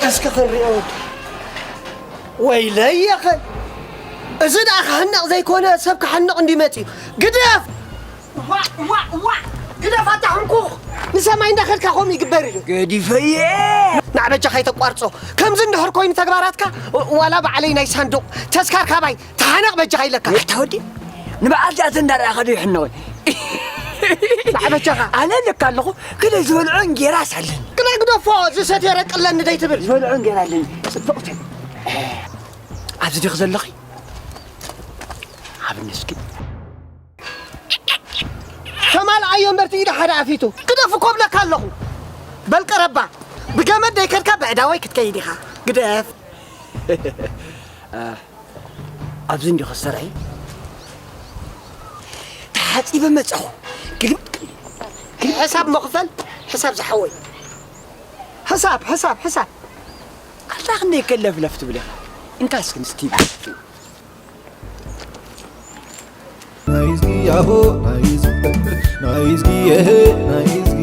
እስኪ ክንሪኦ ወዲ። ወይለይ የኸ። እዚ ደኣ ክሕነቕ ዘይኮነ ሰብ ክሓንቕ እንዲ መጺኡ። ግደፍ! ዋ፣ ዋ፣ ዋ! ግደፍ ኣታ ሕንኩኽ! ንሰማይ እንዳኸድካ ከምኡ ይግበር እዩ። ገዲፈየ! ንዓ በጃኻ ኣይተቋርጾ። ከምዚ እንድሕር ኮይኑ ተግባራትካ፣ ዋላ ባዕለይ ናይ ሳንዱቕ ተስካር ካባይ ተሓነቕ በጃኻ ኢለካ። ኣታ ወዲ፣ ንበዓል ጃት እንዳረኣኻ ዶ ይሕነቕ? ንዓ በጃኻ። ኣነ ልካ ኣለኹ፣ ግን ዝበልዖ እንጌራስ ኣለኒ። ግዳ ግደፎ፣ ዝሰትዮ ረቂ ኣለኒ ደይትብል። ዝበልዖ እንጌራ ኣለኒ። ጽብቕቲ። ኣብዚ ዲኺ ዘለኺ? ኣብኒ እስኪ። ተማልኣዮ እምበር እቲ ኢዳ ሓደ ኣፊቱ። ግደፍ እኮ እብለካ ኣለኹ። በል ቀረባ። ብገመድ ደይከድካ ብዕዳወይ ክትከይድ ኢኻ። ግደፍ። ኣብዚ እንዲኹ ዝሰርሒ። ተሓጺበ መጻኹ። ግልብጥ። ሕሳብ መኽፈል፣ ሕሳብ ዝሓወይ። ሕሳብ፣ ሕሳብ፣ ሕሳብ። ኣታ ክንደይ ከለፍለፍ ትብል ኢኻ። እንካ እስኪ ምስቲ ናይዝጊ ያሆ ናይዝጊ ናይዝጊ የሄ ናይዝጊ